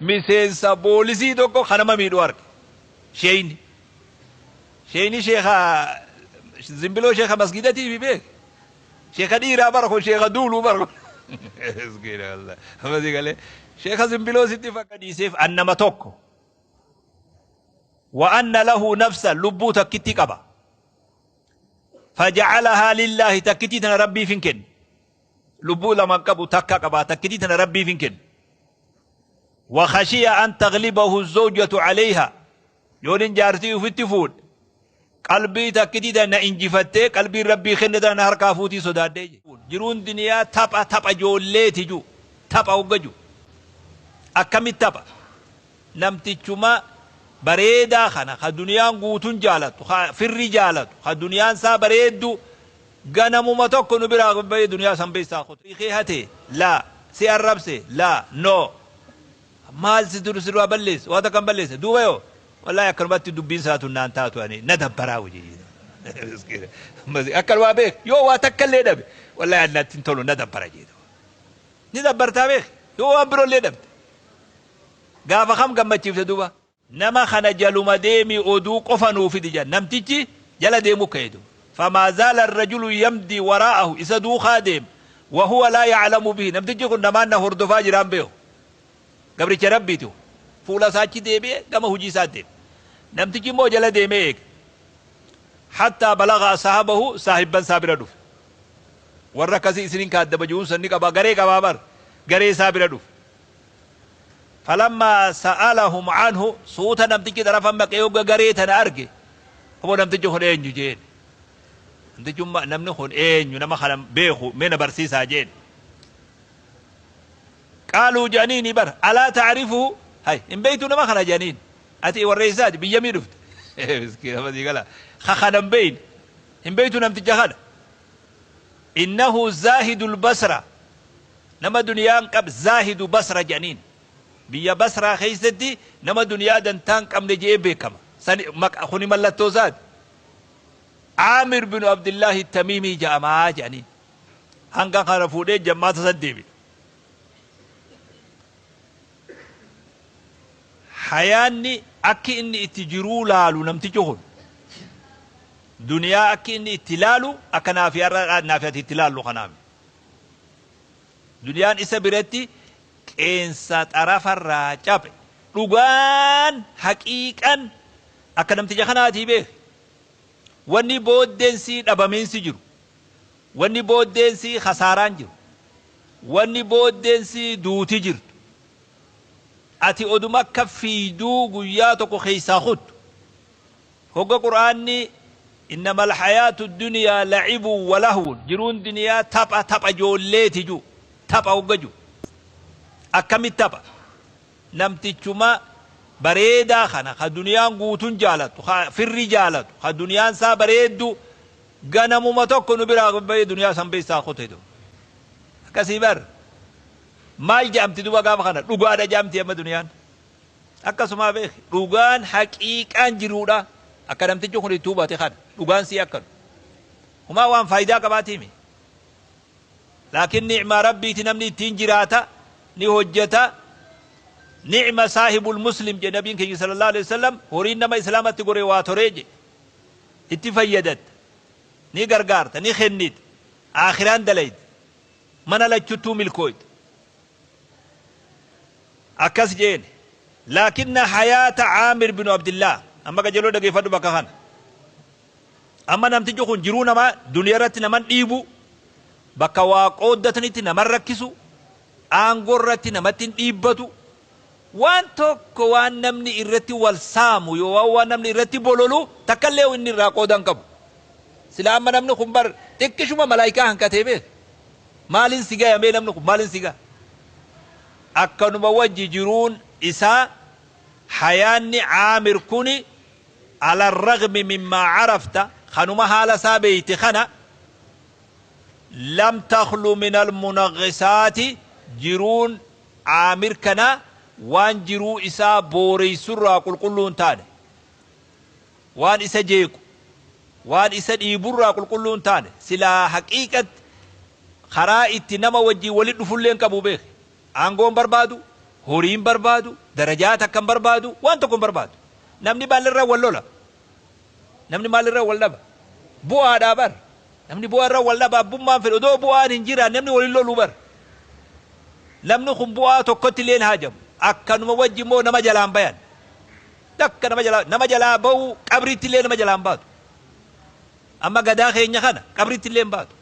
Miseensa poolisii tokko kan nama miidhu arge. Sheeyni. Sheeyni sheekha zimbiloo sheekha masgidatii fi beek. Sheekha dhiiraa bara kun sheekha duuluu bara kun. Miskiina wallah. Amma si galee sheekha zimbiloo sitti fakka dhiiseef an nama tokko. Wa anna lahu nafsa lubbuu takkitti qaba. Faja'alahaa lillaahi takkitii tana rabbiif hin kenne. Lubbuu lama hin qabu takka qaba takkitii tana rabbiif hin kenne. Wa khashiya an taglibahu zawjatu alayha yoonin jaartii ufitti fuudhe qalbii takkitii tana na injifattee qalbiin rabbii kenne tana na harkaa fuutii sodaadhee jedhe. Jiruun duniyaa tapha tapha ijoolleeti ju tapha hogga ju akkamitti tapha namtichuma bareedaa kana ka duniyaan guutun jaalattu ka firri jaalatu ka duniyaan isaa bareeddu ganamuma tokko nu biraa bahee duniyaa san beessaa kutu kee hate laa si arrabse laa no maal si dur sirraa balleesse waa takka hin balleesse duuba yoo wallaahi akkanumatti dubbiin isaa tun naan taatu ani na dabbaraa hojii akkanumaa beek yoo waa takka illee dhabe wallaahi ani natti hin tolu na dabbara jeetu ni dabbartaa beek yoo waan biroo illee dhabde gaafa kam gammachiifte duuba Nama kana jaluma deemii oduu qofa nuu fidi jedhan. Namtichi jala deemuu ka'e duuba. Famaa zaala arrajulu yamdii waraa'ahu isa duukaa deeme. Wa huwa laa ya'lamu bihi namtichi kun namaan na hordofaa jiraa hin beeku. Gabricha Rabbiiti kun. Fuula isaa achi deebi'ee gama hujii isaa deeme. Namtichi immoo jala deemee eege. Hattaa balagha asaabahu saahibban isaa bira dhufe. Warra akkasii isinin kaaddama ji'uun san ni qaba garee qabaa bar. Garee isaa bira dhufe. Falammaa sa'alahum anhu suuta namtichi xarafa maqee hogga garee tana arge obbo namtichi kun eenyu jeen. Namtichi namni kun eenyu nama kana beeku mee na barsiisaa jeen. Qaaluu jedhaniini bar alaa ta'rifuhu hay hin beektu nama kana jedhaniin ati warra eessaati biyya mii dhufte miskiina masii gala ka kana hin beekne hin beektu namticha kana innahu zaahidul basra Nama duniyaa hin qabne zaahidu basra jedhaniin. Biyya basraa keessatti nama duniyaa dantaa hin qabne jedhee beekama. Sani maqa kuni mallattoo isaati. Aamir binu Abdillaahi Tamiimii jedhamaa jedhaniin. Hanga kana fuudhee jammaata san deebi'e. Hayaanni akki inni itti jiruu laalu namtichi kun duniyaa akki inni itti laalu akka naafi har'a naafi ati itti laallu kanaami. Duniyaan isa biratti qeensa xarafarraa caphe. Dhugaan, haqiiqan, akka namticha kanaatii beeki. Wanni booddeen sii dhabamiinsi jiru. Wanni booddeen sii khasaaraan jiru. Wanni booddeen sii duuti jirtu. Ati oduma akka fiiyduu guyyaa tokko keessaa kuttu. Hogga Qur'aanni Innamal hayaatu duniyaa la'ibun wa lahwun jiruun duniyaa tapha tapha ijoolleeti ju tapha hogga ju akkamitti tapha namtichuma bareedaa kana ka duniyaan guutun jaalattu ka firri jaalatu ka duniyaan isaa bareeddu ganamuma tokko nu biraa bahee duniyaa san beessaa kute du akkasii bar maal jedhamti duba gaafa kana dhugaadha jedhamti amma duniyaan Akkasumaa beeki dhugaan haqiiqaan jiruudha akka namtichi kun itti hubate kana dhugaan sii akkanu humaa waan faaydaa qabaatii mi laakiin ni'maa rabbiiti namni ittiin jiraata ni hojjata ni'ma saahibul muslim jedhe nabiin keenya sallallahu alaihi wasallam horiin nama islaamatti gore waa toree jedhe itti fayyadatta ni gargaarta ni kennita aakhiraan dalayda mana lachuttuu milkooyta Akkas je'een, Laakinna hayaata Aamir binu Abdillaah, amma qajeeloo dhageeffadhu bakka kana. Amma namtichi kun jiruu namaa duniya irratti naman dhiibu, bakka waa qooddatanitti naman rakkisu, aangoo irratti namatti hin dhiibbatu, waan tokko waan namni irratti wal saamu yookaan waan namni irratti bololu takkallee inni irraa qooda hin qabu. Sila amma namni kun bar xiqqishuma malaayikaa hanqatee beeka. Maalin si gaya mee namni kun maalin si gaya? Akkanuma wajji jiruun isaa hayaanni Aamir kuni ala ragmi mimmaa carafta kanuma haala isaa beeyte kana lam takhlu min almunaggisaati jiruun Aamir kana waan jiruu isaa booreyssurraa qulqulluu hin taane. Waan isa jeequ, waan isa dhiiburraa qulqulluu hin taane. Silaa haqiiqatti karaa itti nama wajjiin walitti dhufullee hin qabu beeki. Aangoo hin barbaadu, Horii hin barbaadu, darajaa takka hin barbaadu, waan tokko hin barbaadu. Namni maalirraa wal lola? Namni maalirraa wal dhaba? Bu'aadhaa bar. Namni bu'aarraa wal dhaba abbummaan fedhe odoo bu'aan hin jiraan namni wal hin lolu bar. Namni kun bu'aa tokkotti illee hin haajamu. Akkanuma wajji immoo nama jalaan bayan. Takka nama jalaa nama jalaa ba'uu qabriitti illee nama jalaan baatu. Amma gadaa keenya kana qabriitti illee hin baatu.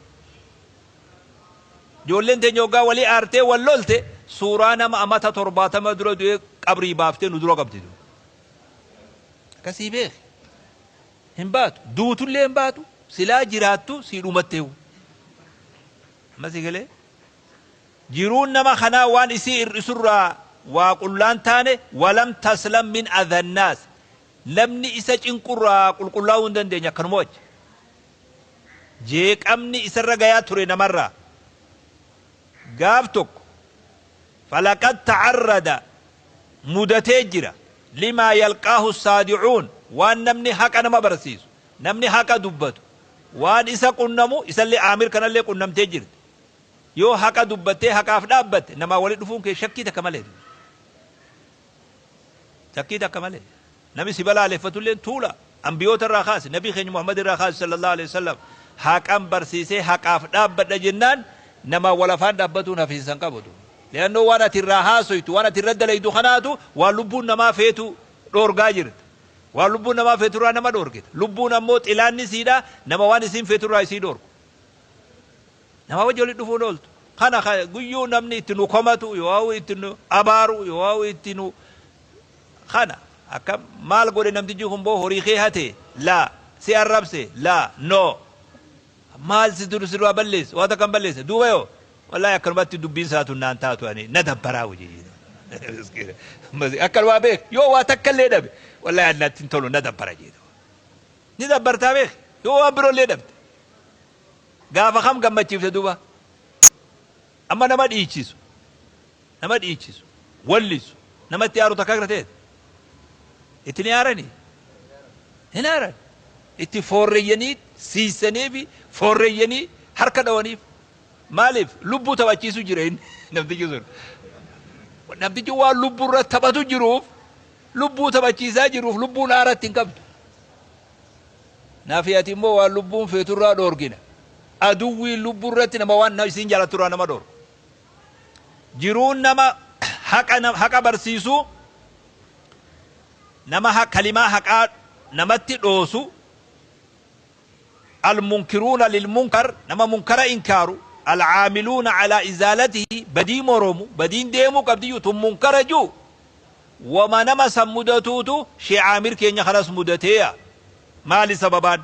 Ijoolleen teenya hoggaa walii aartee wal lolte suuraa nama amata 70 dura du'ee qabrii baaftee nu dura qabdi. Akkasii beeki. Hin baatu. Duutullee hin baatu. Silaa jiraattu sii dhumatteewu. Amma si galee? Jiruun nama kanaa waan isii hir'isurraa waa qullaan taane walam taslam min adhannaas. Namni isa cinqurraa qulqullaa'uu hin dandeenye akkanuma wajji. Jeeqamni isarra gayaa ture namarraa. Gaaf tokko falaqad ta'arrada mudatee jira limaa yalqaahu saadi'uun waan namni haqa nama barsiisu, namni haqa dubbatu waan isa qunnamu isallee Aamir kanallee qunnamtee jirti. Yoo haqa dubbattee haqaaf dhaabbatte namaa wali dhufuun kee shakkii takka malee. Shakkii takka malee. Namni si balaaleffatulleen tuula. Ambiyoota irraa kaasi, Nabii keenya Muhammad irraa kaasi sallallahu alaihi wasallam haqan barsiisee haqaaf dhaabbadha jennaan namaa wal afaan dhaabbatuun hafiinsa hin qabu. Le'annoo waan ati irraa haasoytu, waan ati irra dalaydu kanaatu waan lubbuun namaa feetu dhoorgaa jirta. Waan lubbuun namaa feetu irraa nama dhoorgita. Lubbuun ammoo xilaanni siidha nama waan isiin feetu irraa isii dhoorgu. Nama wajji walitti dhufuun ooltu. Kana guyyuu namni itti nu komatu, yoo itti nu abaaru, yoo itti nu kana akkam maal godhe namtichi kun boo horii kee hate laa si arrabse laa no maal si dur si duraa balleesse waan takka hin balleesse duuba yoo wallaahi akkanumatti dubbiin isaatu naan taatu ani na dabbaraa hojii akkanumaa beek yoo waa takka illee dhabe wallaahi ani natti hin tolu na dabbara jedhu ni dabbartaa beek yoo waan biroo illee dhabde gaafa kam gammachiifte duuba amma nama dhiichisu nama dhiichisu wallisu namatti aaru takka agarteet itti ni aaranii hin aaran itti foorreyyanii siisanii fi foorreyyanii harka dhawaniif maaliif lubbuu taphachiisu jira inni namtichi sun namtichi waan lubbuu irra taphatu jiruuf lubbuu taphachiisaa jiruuf lubbuun aaratti hin qabdu. Naafi ati immoo waan lubbuun feeturraa dhoorgina. Aduwwiin lubbuu irratti nama waan isiin jaalatturraa nama dhoorgu. Jiruun nama haqa haqa barsiisu nama kalimaa haqaa namatti dhoosu almunkiruuna lilmunkar nama munkara inkaaru alcaamiluuna calaa izaalatihi badii moromu badiin deemuu qabdiyyuu tun munkara juu wama nama san mudatuutu shee Aamir keenya kanas mudateeya. Maali sababaan?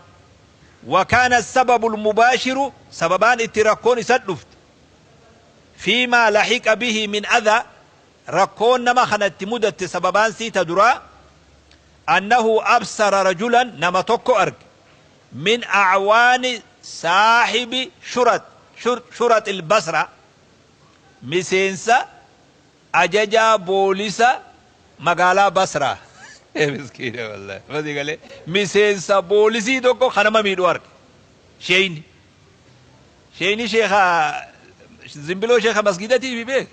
وكان السبب المباشر سببان itti rakkoon isa dhufte فيما لحق به من أذى rakkoon nama kanatti mudatte sababaan siita duraa أنه أبصر رجلا nama tokko arge من أعوان صاحب شرط شرط البصرة miseensa ajajaa boolisa magaalaa Basraa. Miskiina wallahi. Masi galee miseensa boolisii tokko kanama miidhu arge. Sheeyni. Sheeyni sheekha zimbiloo sheekha masgidatii fi beek.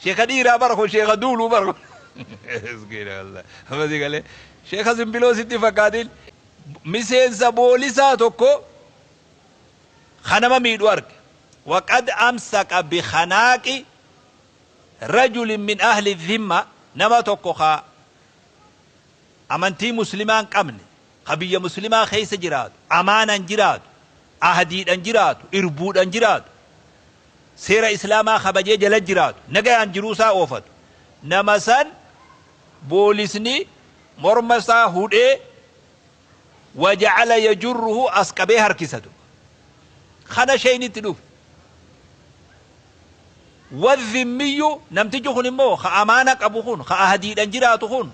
Sheekha dhiiraa bara kun sheekha duuluu bara kun. Miskiina wallahi. Masi galee sheekha zimbiloo sitti fakkaatiin miseensa boolisaa tokko kanama miidhu arge. وقد أمسك بخناق رجل من أهل الذمة nama tokko ka amantii muslimaan qabne ka biyya muslimaa keessa jiraatu amaanan jiraatu ahdiidhan jiraatu irbuudhan jiraatu seera islaamaa kabajee jala jiraatu nagayaan jiruusaa oofatu nama san boolisni morma isaa hudhee wajacala yajurruhu as qabee harkisatu kana shaynitti dhufe. والذمي namtichi kun immoo ka amaana qabu kun ka ahdiidhan jiraatu kun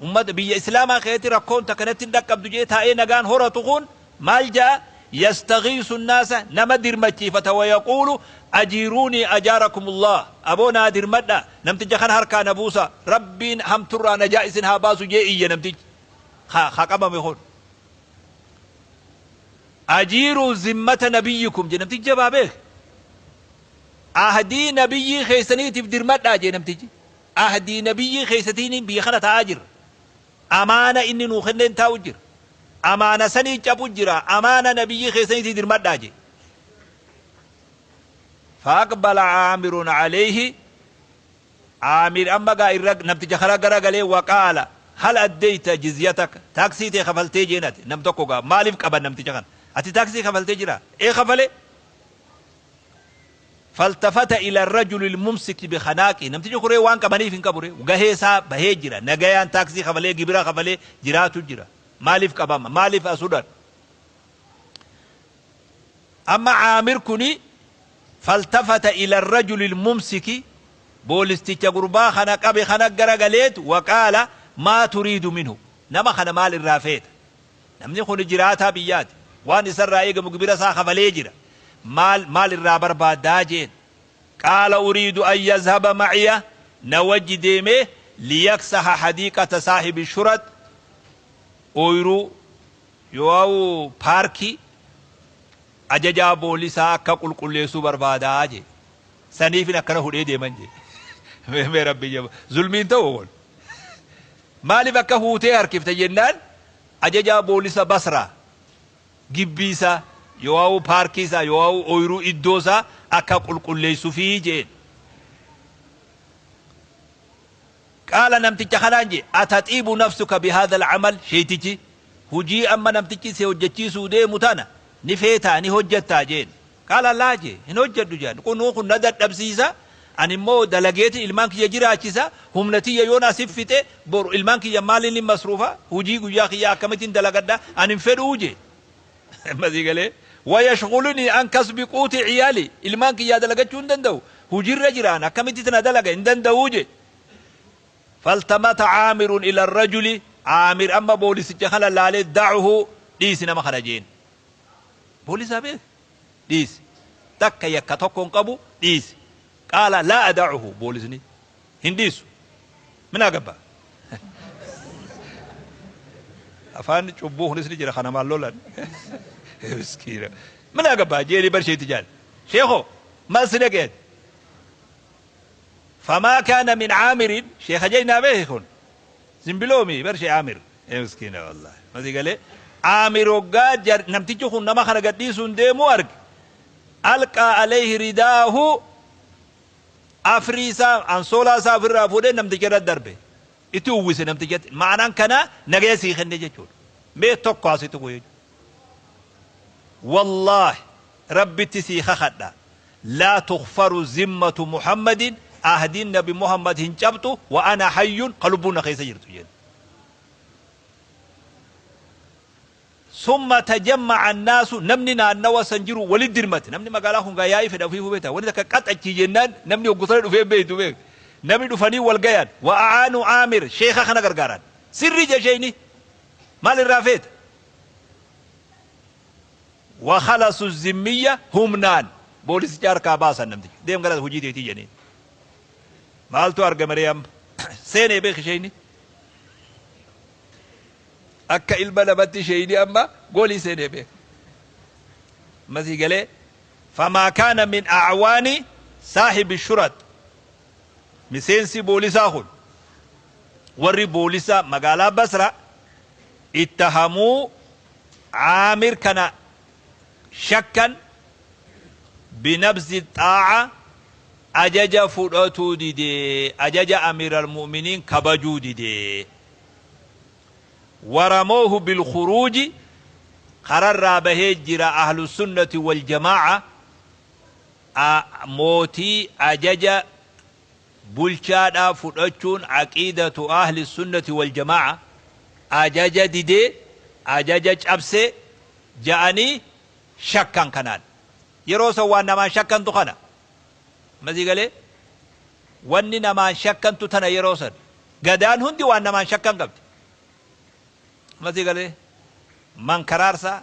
ummata biyya islaamaa keessatti rakkoon takkanatti hin dhaqqabdu jee taa'ee nagaan horatu kun maal ja'a yastagiisu nnaasa nama dirmachiifata wayaquulu ajiiruunii ajaarakumullah aboo naa dirmadha namticha kana harkaa na buusa rabbiin hamturraa najaa isin haa baasu jee iyya namtichi ka qabame kun ajiiruu zimmata nabiyyikum je namtichi jabaa beek. Ahdii nabiyyii keessaniitiif dirmadhaa jee namtichi. Ahdii nabiyyii keessatiin biyya kana taa'aa jirra. Amaana inni nuu kenneen taa'u jira. Amaana sanii cabu jira. Amaana nabiyyii keessaniitiif dirmadhaa jee. فأقبل عامر عليه عامر أما قا إرق نمتج خلا غرغلي وقال هل أديت جزيتك تاكسي تي خفلتي جينات نمتكو قا مالف قبا نمتج خان أتي تاكسي خفلتي جرا إيه خفلي فالتفت إلى الرجل الممسك بخناقه نمتج خوري وان قبني فين قبري وغهيسا بهي جرا نغيان تاكسي خفلي جبرا خفلي جراتو جرا مالف قبا مالف أسودان أما عامر كني فالتفت إلى الرجل الممسك بولستيكا غربا خنا قبي خنا غرغليت وقال ما تريد منه نما خنا مال الرافيت نمني خن جراتا بيات وان سر رايق مغبره سا خفلي جرا مال الرابر باداجين قال اريد ان يذهب معي نوجديمه ليكسح حديقة صاحب الشرط اويرو يواو باركي ajajaa boolisaa akka qulqulleessuu barbaadaa jee saniifin akkana hudhee deeman jee mee rabbi jaba zulmiin ta'u wal maaliif akka huutee harkifte jennaan ajajaa boolisa Basraa gibbii isaa yoo'awu paarkii isaa yoo'awu ooyiruu iddoo isaa akka qulqulleessuufii jeen qaala namticha kanaan jee ataxiibu nafsuka bihaadha alcamal sheetichi hujii amma namtichi si hojjechiisuu deemu tana ni feetaa ni hojjettaa jeen qaala laa jee hin hojjedhu jeen kunuu kun na dadhabsiisa ani immoo dalageeti ilmaan kiyya jiraachisa humna tiyya yoon asif fixe boru ilmaan kiyya maaliin hin masruufa hujii guyyaa kiyya akkamittiin dalagadha ani hin fedhuu jee masii galee wayashghulunii an kasbi quuti ciyaali ilmaan kiyyaa dalagachuu hin danda'u hujirra jiraan akkamitti tana dalaga hin danda'uu jee فالتمت عامر إلى الرجل عامر أما بوليس جخل لالي دعه ديس نما خرجين بوليس أبيه ديس تك يكتوكم قبو ديس قال لا أدعه بوليسني هنديس من أقبا أفان شبوه نسني جرا خنا مالولان مسكينة من أقبا جيري برشي تجال شيخو ما سنقيت فما كان من عامر شيخ جينا به يكون زنبلومي برشي عامر مسكينة والله ما زي قال عامر وقاد نمتجو خن نما خنا قديسون ديمو أرق ألقى عليه رداه أفريسا أنصولا سافر رافودين نمتجر الدربة إتووس نمتجر معنى كنا نجاسي خن نجتشون مي تقاسي تقول والله ربي تسيخ خدا لا تغفر ذمة محمد أهدي النبي محمد هنجبته وأنا حي قلبنا خيس جرتو ثم تجمع الناس نمني النوى سنجرو ولد درمت نمني ما قالهم غياي في دفيه بيته ولد قطع جنان نمني وقصر في بيته بيت نمني دفني والقيان وأعانوا عامر شيخ خنا غرغران سري جشيني مال الرافيت وخلصوا الذمية هم نان بوليس جار كاباسا نمتي ديم قالت هجيتي تي جنين مالتو أرجع مريم سيني بيخ شيني akka ilma namatti sheeyni amma goolii seenee beek masii galee famaa kaana min acwaani saahibi shurat miseensi boolisaa kun warri boolisaa magaalaa Basra ittahamuu caamir kana shakkan binabzi xaaca ajaja fudhatuu didee ajaja amiira almu'miniin kabajuu didee ورموه بالخروج قرر به جرى أهل السنة والجماعة موتي أجج بلشادا فرچون عقيدة أهل السنة والجماعة أجج ديدي أجج أبسي جاءني شكا كنان يروسا وانا ما شكا تخنا مزي قالي واني ما شكا تتنا يروسا قدان هندي وانا ما شكا قبت مزي قالي من كرارسا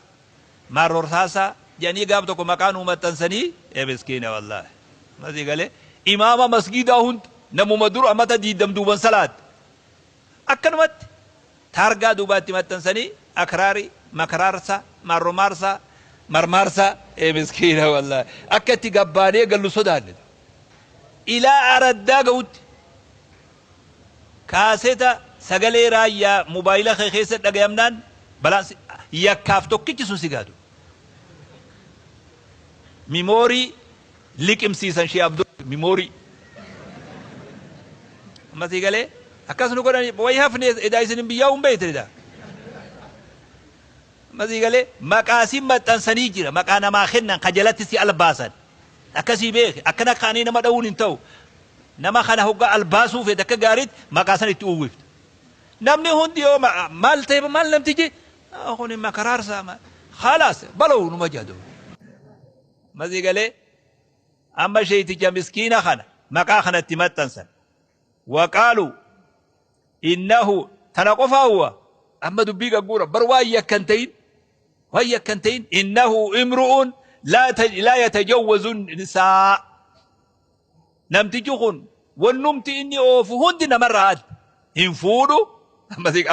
من ررساسا جاني قابتكو مكانو متنسني يا مسكينة والله مزي قالي إمام مسجد هند نمو مدور أمتا دي دم دوبان صلاة أكنمت تارغا دوباتي متنسني أكراري مكرارسا مرمارسا مرمارسا يا مسكينة والله أكتي قباني قالوا صدان Ilaa araddaa gahutti kaaseta sagalee raayyaa mobaayila kee keessa dhagayamnaan balaan yakkaaf tokkichi sun si gaadu. Mimoorii liqimsiisan shee abduu mimoorii. Amma sii galee akkas nu godhani wayi hafne edaa isin hin biyyaa hin beekte edaa. Amma sii galee maqaa si maxxansanii jira maqaa namaa kennan ka jalatti si albaasan. Akkasii beeki akkana kaanii nama dha'uun hin ta'u. Nama kana hoggaa albaasuu feete akka gaariitti maqaa san itti uwwifta. Namni hundi yoo maal ta'e maal namtichi kuni makaraarsaa khalaas bala'u numa jedhu. Masii galee amma sheeyticha miskiina kana maqaa kanatti maxxansan. Waqaalu innahu tana qofaa huwa amma dubbii gagguura bar waan yakkan ta'in waan yakkan ta'in innahu imru'un laa yatajawwazu nisaa. Namtichi kun wannumti inni oofu hundi namarraa adda. Hin fuudhu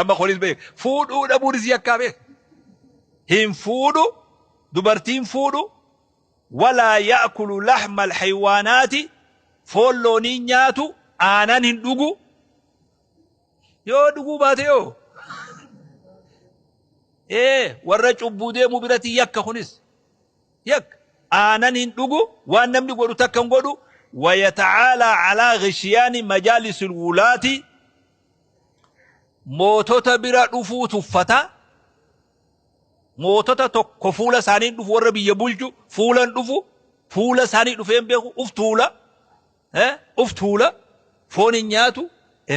amma kunis beek fuudhuu dhabuunis yakkaa beek. Hin fuudhu dubartiin fuudhu walaa ya'kulu laxma alxaywaanaati foon loonii nyaatu aanan hin dhugu. Yoo dhuguu baate yoo ee warra cubbuu deemuu biratti yakka kunis yakka aanan hin dhugu waan namni godhu takka hin godhu. ويتعالى على غشيان مجالس الولاة mootota bira dhufuu tuffata mootota tokko fuula isaanii dhufu warra biyya bulchu fuulan dhufu fuula isaanii dhufee hin beeku uf tuula uf tuula foon hin nyaatu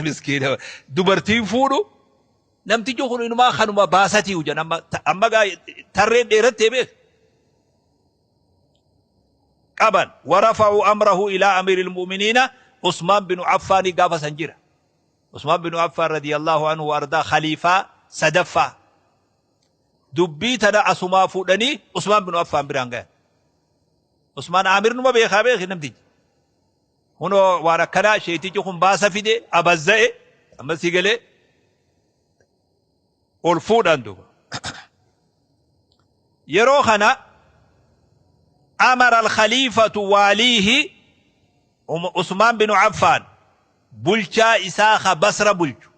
miskiina dubartiin fuudhu namtichi kun inumaa kanuma baasatii hujan amma amma tarreen dheerattee beek qaban warafa'uu amrahu ilaa amiiril mu'miniina Usmaan binu Affaanii gaafa san jira. Usmaan binu Affaan radiyallahu anhu ardaa khaliifaa sadaffaa dubbii tana asumaa fuudhanii Usmaan binu Affaan biraan gayan. Usmaan Aamir numa beekaa beeki namtichi. Hunoo waan akkanaa sheetichi kun baasa fide abazza'e amma si galee ol fuudhan duuba. Yeroo kana amara al-khaliifatu waaliihi Usmaan binu Affaan bulchaa isaa ka Basra bulchu.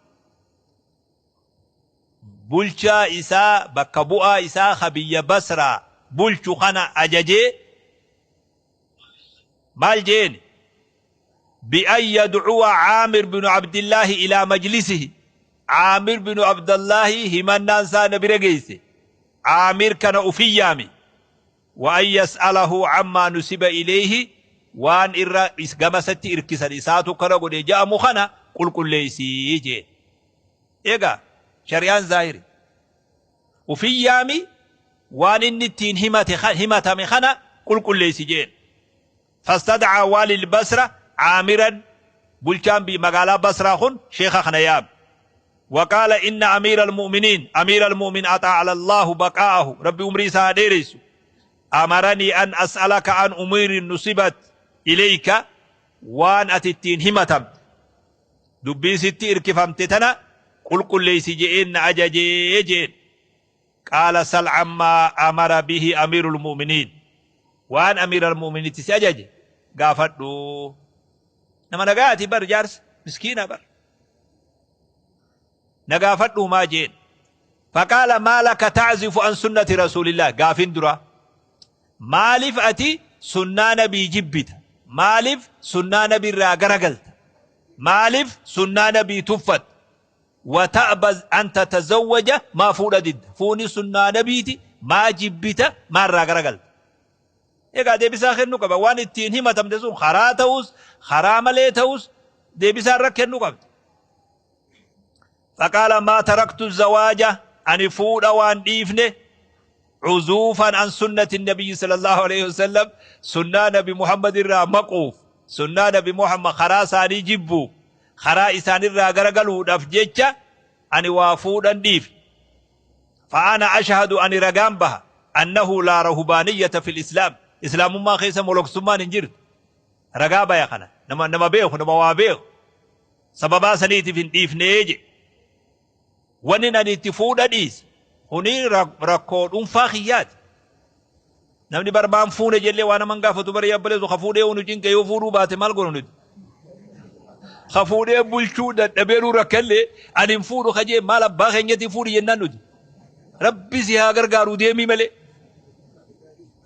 Bulchaa isaa bakka bu'aa isaa ka biyya Basraa bulchu kana ajajee maal jeen بأن يدعو عامر بن عبد الله إلى مجلسه. عامر بن عبد الله همنان سان برقيس عامر كان أفيامي وأن يسأله عما نسب إليه وأن إرى قمست إركسا إساتو كان قد جاء مخنا قل قل ليسي جين إيقا شريان زاهري وفيامي وأن النتين همة مخنا قل قل ليسي جين. فاستدعى والي البصرة عامرا بلشان بمقالة بصرة خن شيخ خنياب وقال إن أمير المؤمنين أمير المؤمن أطاع على الله بقاءه ربي أمري ساديريس أمرني أن أسألك عن أمير نصبت إليك وأن أتتين همتم دبي ستي إركفمتتنا قل قل ليس جئن أججي جئن. قال سل عما أمر به أمير المؤمنين وأن أمير المؤمنين تسأجج قافتو نما نقاتي بر جارس مسكينة بر نقافتو ما جين. فقال ما لك تعزف عن سنة رسول الله قافين درا مالف أتي سنة نبي جبت مالف سنة نبي راقرقلت مالف سنة نبي تفت وتأبز أن تتزوج ما فول ضد فوني سنة نبيتي ما جبت ما راقرقلت. Egaa deebisaa kennuu qaba waan ittiin himatamte sun karaa ta'us karaa malee ta'us deebisaa irra kennuu qabdi. Faqaala maa taraktu zawaaja ani fuudha waan dhiifne cuzuufan an sunnati nabiyyi sallallahu alaihi wasallam sunnaa nabi Muhammad irraa maquuf sunnaa nabi Muhammad karaa isaanii jibbuuf karaa isaanirraa garagaluudhaaf jecha ani waa fuudhan dhiifne. Fa'ana ashhadu ani ragaan baha annahu laa rahubaaniyyata fil islaam islaamummaa keessa moloksummaan hin jirtu ragaa baya kana nama beeku nama waa beeku sababaa saniitiif hin dhiifnee je wanni ani itti fuudha dhiise kuni rakkoo dhuunfaa kiyyaati. Namni barbaan fuune jellee waan naman gaafatu bari yabbaleesu ka fuudhee unu cinqe yoo fuudhuu baate maal godhu nuti Ka fuudhee bulchuu dadhabeeruu rakkallee ani hin fuudhu ka jee maal abbaa keenyatti fuudhi jennaan nuti. Rabbi si haa gargaaru deemii malee.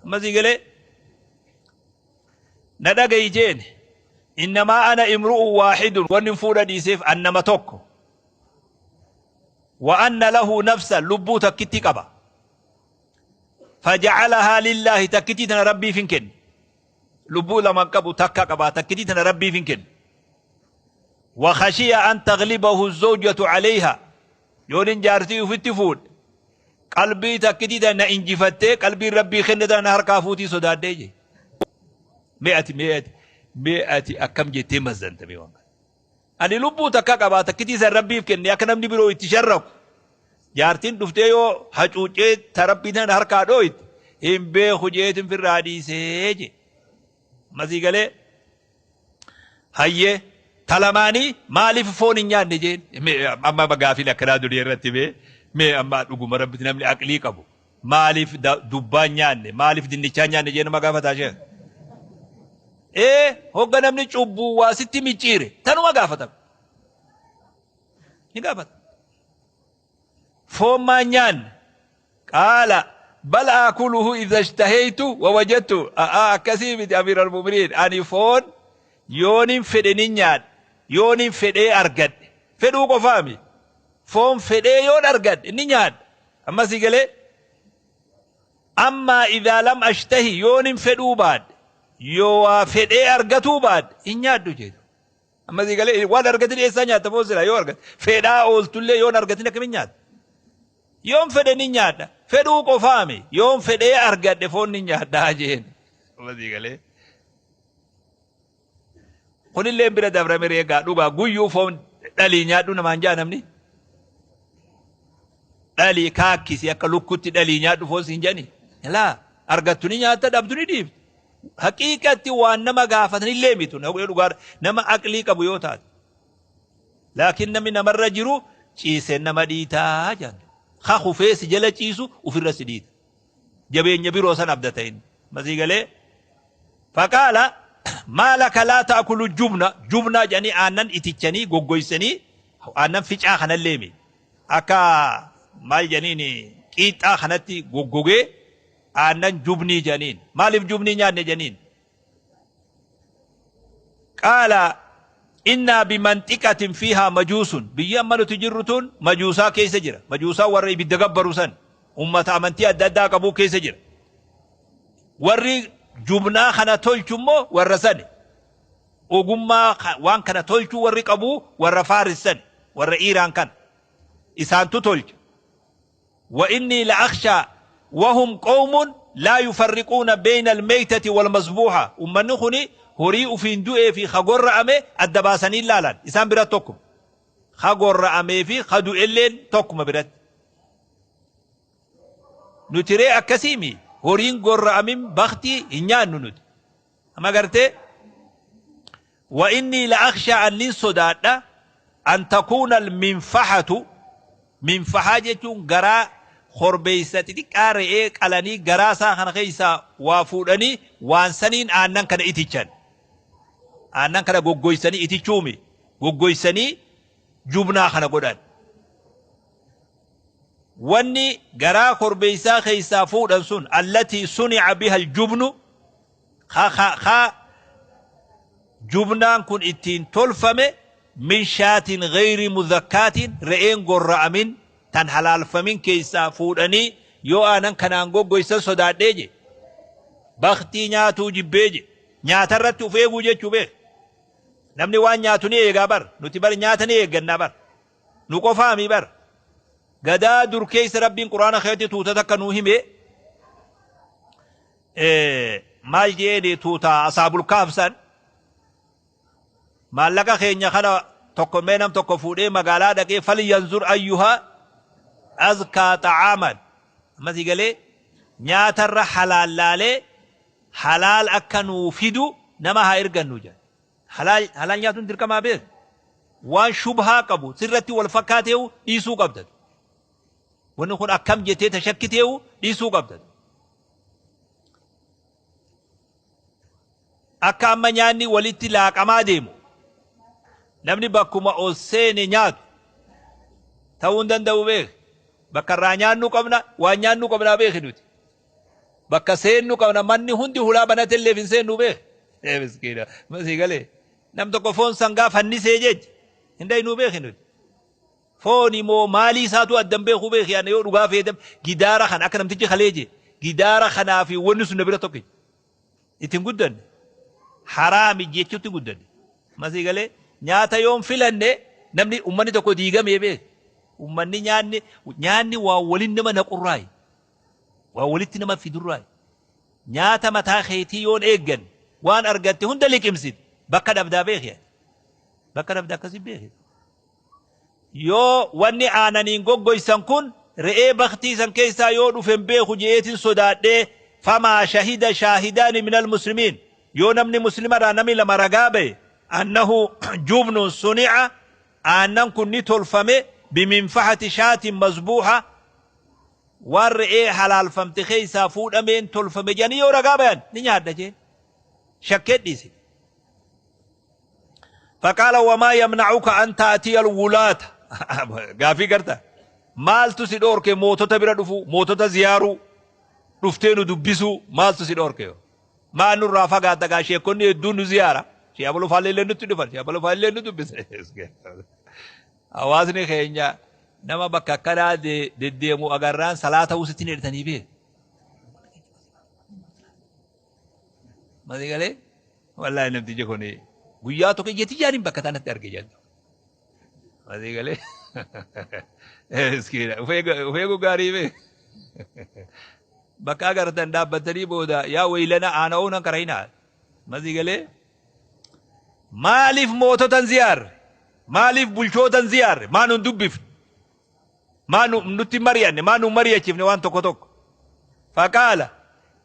Amma sii galee na dhagayi jeen innamaa ana imru'un waaxidun wanni hin fuudha dhiiseef an nama tokko. Wa anna lahu nafsa lubbuu takkitti qaba. Fajacalahaa lillaahi takkitii tana rabbiif hin kenne. Lubbuu lama qabu takka qaba takkitii tana rabbiif hin kenne. وخشي أن تغلبه الزوجة عليها يونين جارتي في fuudhe qalbii takkitii tana injifattee qalbii rabbii kenne tana harkaa fuutii sodaadhee jee. Mee ati mee ati mee ati akkam jettee mazzanta mee waan kana. Ani lubbuu takka qabaa takkitii san rabbiif kenne akka namni biroo itti sharraku. Jaartiin dhuftee yoo hacuuccee ta rabbii tana harkaa dhooyte hin beeku jeetin firraa dhiisee jee. Masii galee hayyee talamaanii maaliif foon hin nyaanne jeen amma gaafiin akkanaa durii irratti mee mee amma dhuguma rabbitti namni aqlii qabu maaliif dubbaa hin nyaanne maaliif dinnichaa hin nyaanne jee nama gaafataa shee. Ee hogga namni cubbuu waa sitti micciire tanuma gaafatama. Ni gaafata. Foon maa hin nyaanne qaala bal aakuluhu idha ishtahaytu wa wajadtu a'aa akkasii miti amiir al-mu'miniin ani foon yoonin fedhe nin nyaadha yoonin fedhee argadhe fedhuu qofaami foon fedhee yoon argadhe ni nyaadha amma si galee ammaa idhaa lam ashtahi yoonin fedhuu baadhe yoo waa fedhee argatuu baadhe hin nyaadhu jedhu amma si galee waan argatin eessaa nyaatta foon silaa yoo argatte fedhaa ooltullee yoon argatin akkamiin nyaatta yoon fedhe ni nyaadha fedhuu qofaami yoon fedhee argadhe foon ni nyaadhaa jeen amma si galee kunillee bira dabrame reegaa dhugaa guyyuu foon dhalii nyaadhu namaan jaa namni dhalii kaakkisi akka lukkutti dhalii nyaadhu foon siin jedhani laa argattu ni nyaatta dhabdu ni dhiifti haqiiqatti waan nama gaafatanillee mitu dhugaa nama aqlii qabu yoo taate laakiin namni namarra jiru ciiseen nama dhiitaa jedhan ka kufee si jala ciisu ofirra si dhiita jabeenya biroo san abdata inni masii galee faqaala maa laka laa ta'kulu jubna jubnaa jedhanii aannan itichanii goggoysanii aannan ficaa kanallee mi akka maal jedhaniin qiixxaa kanatti goggogee aannan jubnii jedhaniin maaliif jubnii nyaanne jedhaniin qaala innaa bimanxiqatin fiihaa majuusun biyyi amma nuti jirru tun majuusaa keessa jira majuusaa warra ibidda gabbaru san ummata amantii adda addaa qabuu keessa jira warri jubnaa kana tolchu immoo warra sani ogummaa waan kana tolchuu warri qabuu warra faaris sani warra iiraan kana isaantu tolcha wa innii la akhshaa wahum qawmun laa yufarriquuna bayna almaytati walmasbuuha ummanni kuni horii ufiin du'ee fi ka gorra'ame adda baasanii laalan isaan bira tokkuma ka gorra'amee fi ka du'elleen tokkuma biratti nuti ree akkasiimi horiin gorra'amin baktii hin nyaannu nuti amma gartee wa innii la akhshaa annin sodaadha an takuuna alminfahatu minfahaa jechuun garaa korbeeysa xixiqqaa re'ee qalanii garaa isaa kana keessaa waa fuudhanii waan saniin aannan kana itichan aannan kana goggoysanii itichuumi goggoysanii jubnaa kana godhan wanni garaa korbeeysaa keessaa fuudhan sun allatii sunica biha aljubnu ka jubnaan kun ittiin tolfame min shaatin gayri muzakkaatin re'een gorra'amin tan halaalfamin keessaa fuudhanii yoo aanan kanaan goggoysan sodaadhee je baktii nyaatuu jibbee je nyaatarratti uf eeguu jechuu beek namni waan nyaatu ni eegaa bar nuti bar nyaata ni eeggannaa bar nu qofaami bar gadaa dur keessa rabbiin quraana keetti tuuta takka nuu hime maal jeeni tuuta asaabul kaaf san maallaqa keenya kana tokko mee nam tokko fuudhee magaalaa dhaqee falyanzur ayyuhaa azkaa xa'aaman ammasii galee nyaatarra halaal laalee halaal akka nuu fidu nama haa ergannu jedha halaal halaal nyaatuun dirqamaa beek waan shubhaa qabu sirratti wal fakkaateewu dhiisuu qabda wanni kun akkam jettee tashakkiteewu dhiisuu qabda akka amma nyaanni walitti laaqamaa deemu Namni bakkuma ol seene nyaatu ta'uu hin danda'u beeki. Bakka irraa nyaannu qabna, waan nyaannu qabnaa beeki nuti. Bakka seennu qabna, manni hundi hulaa banatelleef hin seennu beeki. Ee miskiina, masii galee. Nam tokko foon sangaa fannisee jecha hin dhaynuu beeki nuti. Fooni moo maalii isaatu addan beekuu beeki yaadna yoo dhugaa feetan gidaara kana akka namtichi kalee jee gidaara kanaa fi wanni sun na bira tokkicha. Itti hin guddanne. Haraami jechuutti guddanne. Masii galee nyaata yoon filanne namni ummanni tokko diigamee beek. Ummanni nyaanni nyaanni waa walin nama naqurraayi. Waa walitti nama fidurraayi. Nyaata mataa keetii yoon eegganne waan argatte hunda liqimsite bakka dhabdaa beeki ati. Bakka dhabda akkasi beeki. Yoo wanni aananiin goggoysan kun re'ee bakhtii san keessaa yoo dhufe hin beeku je'eetin sodaadhee famaa shahida shaahidaani minal muslimiin yoo namni muslimarraa namni lama ragaa baye annahu jubnun suni'a aannan kun ni tolfame biminfahati shaatin mazbuuha waan re'ee halaalfamte keessaa fuudhameen tolfame jedhanii yoo ragaa bayan ni nyaadha jeen shakkee dhiise. Faqaala wamaa yamnacuka an ta'tiya alwulaata gaafii garta maaltu si dhoorke mootota bira dhufuu mootota ziyaaruu dhuftee nu dubbisuu maaltu si dhoorke maa nurraa fagaatta gaa sheekonni hedduun nu ziyaara shee abaluu faallee illee nutti dhufan shee abaluu faallee nu dubbisa hawaasni keenya nama bakka akkanaa deddeemu agarraan salaata usitti ni hidhatanii beeku Masi galee wallaahi namtichi kun guyyaa tokko ija tiyyaan hin bakka tanatti arge jedhu. Masi galee miskiina of eeguu gaarii bee. Bakka agartan dhaabbatanii booda yaa waylana aana oonan karayinaa. Masi galee maaliif moototan ziyaarre? Maaliif bulchootan ziyaarre? Maa nun dubbifne? Maa nu nutti hin mari'anne? Maa nu hin mari'achiifne waan tokko tokko? Faqaala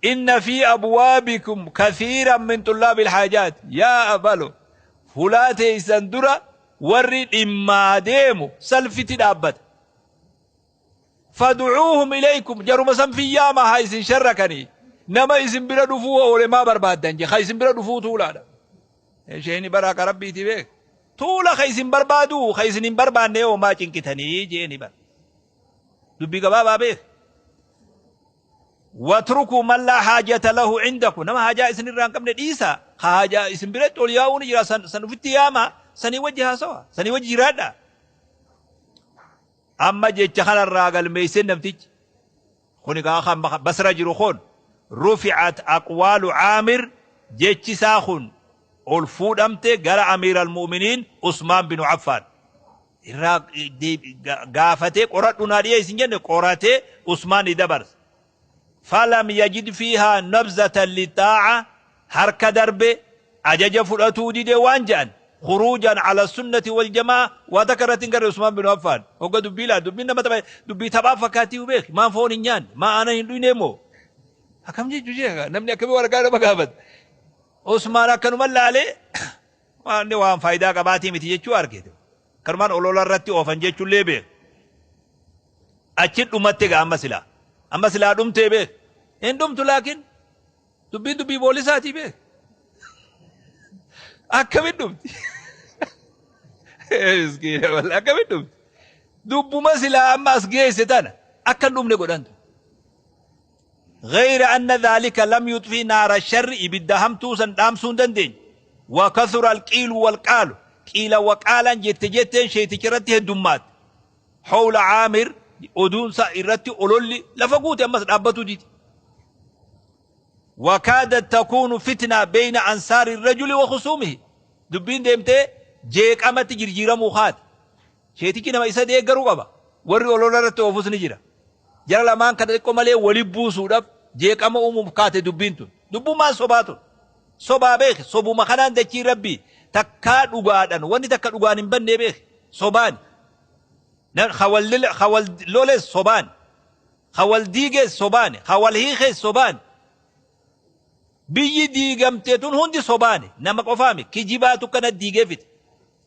inna fi abwaabikum kathiiran min xullaabil haajaat yaa abalo fulaa teessan dura warri dhimmaa deemu salfiti dhaabbata. Fad'uuhum ilaykum jaruma san fiyyaama haa isin sharrakanii nama isin bira dhufuu oole maa barbaaddan je ka isin bira dhufuu tuulaadha. Sheeyni bara akka rabbiiti beek. Tuula ka isin barbaaduu ka isin hin barbaanne yoo maa cinqitanii jeeni bara. Dubbii gabaabaa beek. Watrukuu man laa haajata lahu indakum nama haajaa isin irraa hin qabne dhiisaa ka haajaa isin biratti ol yaa'uu ni jira san san ufitti yaamaa sanii wajji haasawa sanii wajji jiraadhaa. Amma jecha kanarraa galmeessee namtichi Kuni kaa kan Basra jiru kun rufi'at aqwaalu Aamir jechi isaa kun ol fuudhamte gara Amiir al-Mu'miniin Usmaan binu Affaan irraa gaafatee qoradhu naa dhiyeessi hin jenne qoratee Usmaan ni dabarse. Falam yajid fiihaa nabzatan lixaa'a harka darbe ajaja fudhatuu dide waan jedhan khuruujan ala sunnati wal jamaa waa takka irratti hin garre Usmaan bin Affaan hogga dubbii laal dubbiin nama tapha dubbii taphaa fakkaattii beeki maan foon hin nyaanne maa aanan hin dhuynee moo akkam jechuu sheeka namni akkamii waraqaa nama gaafata Usmaan akkanuma laalee waan waan faayidaa qabaatii miti jechuu argite akkanumaan olola irratti oofan jechuullee beeku achi dhumatte gaa amma silaa amma silaa dhumtee beek hin dhumtu laakiin Dubbiin dubbii boolisaatii bee. Akkamiin dhumti? Miskiina wallah akkamiin dhumti? Dubbuma silaa amma as geesse tana akka hin dhumne godhantu. غير أن ذلك لم يطفئ نار الشر ibidda hamtuu san dhaamsuu hin dandeenye. وكثر القيل والقال قيل وقالا jette jetteen sheeticha irratti heddummaate. حول عامر oduun isaa irratti ololli lafa guute ammas dhaabbatuu dide. Wakaadat takuunu fitnaa beeyna ansaari rajuli wa khusuumihi dubbiin deemtee jeeqamatti jirjiiramuu kaate. Sheetichi nama isa deeggaru qaba. Warri olola irratti oofus ni jira. Jara lamaan kana xiqqoo malee wali buusuudhaaf jeeqama uumuuf kaate dubbiin tun. Dubbummaan sobaa tun. Sobaa beeki sobuma kanaan dachii rabbii takkaa dhugaadhan wanni takka dhugaan hin bannee beeki sobaani. Ka wal loles sobaani. Ka wal diiges sobaani. Ka wal hiikes sobaani. Biyyi diigamte tun hundi sobaani. Nama qofaami. Kijibaatu kana diigee fite.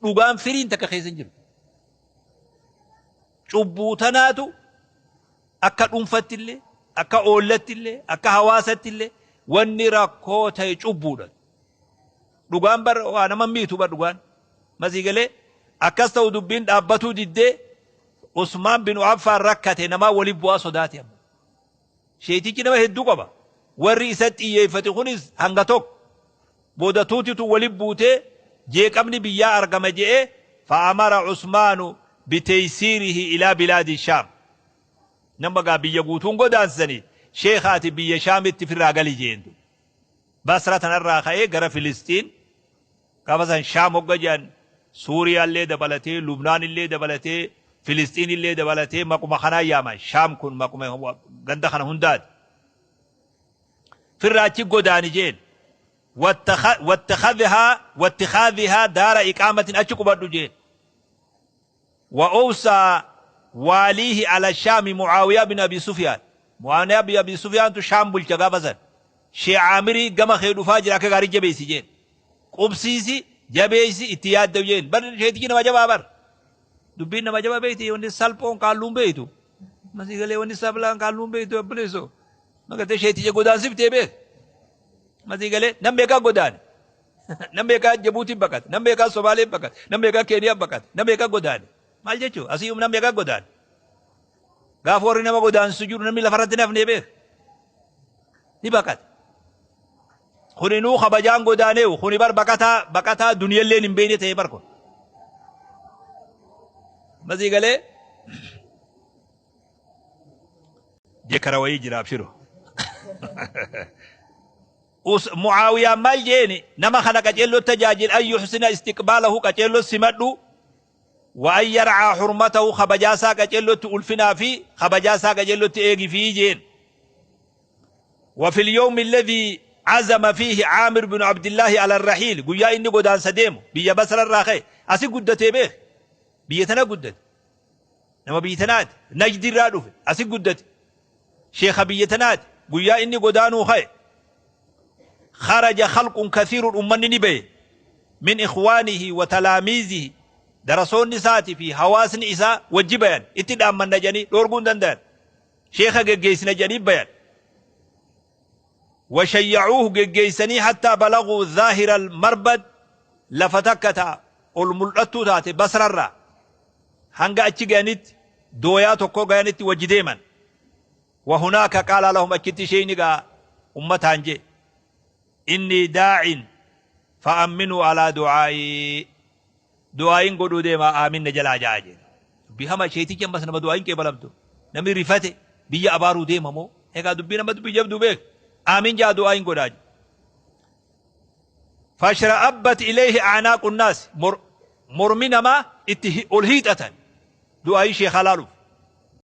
Dhugaan firiin takka keessa hin jiru. Cubbuu tanaatu akka dhuunfattillee, akka oollattillee, akka hawaasattillee wanni rakkoo ta'e cubbuudha. Dhugaan bar waa nama miitu bar dhugaan. Masii galee Akkas ta'u dubbiin dhaabbatuu diddee Usmaan bin Affaan rakkate namaa waliin bu'aa sodaate amma. Sheetichi nama hedduu qaba. Warri isa xiyyeeffate kunis hanga tokko. Booda tuutitu waliin buutee jeeqamni biyyaa argama je'ee fa'amara Usmaanu biteysiirihi ilaa bilaadi Shaam. Nama gaa biyya guutuun godaansanii sheekaati biyya Shaamitti firraa gali jeentu. Basra tanarraa ka'ee gara Filistiin gaafa san Shaam hogga jedhan Suuriyaallee dabalatee Lubnaanillee dabalatee Filistiinillee dabalatee maquma kanaa yaaman. Shaam kun maquma ganda kana hundaati. Firraa achi godaani jeen. Wattikhaadhihaa daara iqaamatin achi qubadhu jeen. وأوصى واليه على الشام معاوية بن أبي سفيان. معاوية بن أبي سفيان تو شام بلچ غافزن شي عامري غما خيدو فاجر أكا غاري جبيسي جين قبسيسي جبيسي اتياد دوجين بر شيتي نما جبا بر دبين نما جبا بيتي وني سالپون قالون بيتو مسي گله وني سابلان قالون بيتو ابليسو مگر شيتي گودان سيفتي بيت مسي گله نم بيكا گودان nam beekaa Jabuutiin baqate, nam beekaa Somaaleen baqate, nam beekaa Keeniyaan baqate, nam beekaa godaane. Maal jechuun asii nam beekaa godaane. Gaafa warri nama godaansu jiru namni lafarratti nafnee beeka. Ni baqate. Kuninuu kabajaan godaaneewu kuni bar baqataa baqataa duniyalleen hin beekne ta'e bar kun. Masii galee jekara wayii jira abshiru. Mucaawiyaan maal jeeni nama kana qaceelloo tajaajil an yuxsina istiqbaalahu qaceelloo simadhu wa an yarcaa xurmatahu kabajaasaa qaceellootti ulfinaa fi kabajaasaa qaceellootti eegi fi jeen. وفي اليوم الذي عزم فيه عامر بن عبد الله على الرحيل قيا إني قدان سديمو بيا بصر الراخي أسي قدتي بيخ بيتنا قدت نما بيتنات نجد الرادف أسي قدت شيخ بيتنات قيا إني قدانو خي خرج خلق كثير أمنني به من إخوانه وتلاميذه درسون نساتي في هواس نساء وجبان اتدام من نجاني دورقون دندان شيخ جيس نجاني بيان وشيعوه جيسني حتى بلغوا ظاهر المربد لفتكتا الملأتو تاتي بصر الرا هنگا اچي غانيت دويا توكو غانيت وجديما وهناك قال لهم اكيتي شينيغا امتانجي إني داع فأمنوا على دعائي دعائين قدو ديما آمين نجلا جاجين بهما شيتي كم بس نما دعائين كي بلمتو نمي رفته بيا أبارو ديما مو هيكا دبي نما دبي جبدو بيك آمين جا دعائين قداج فاشرأبت إليه أعناق الناس مرمنا ما الهيتة دعائي شيخ لالو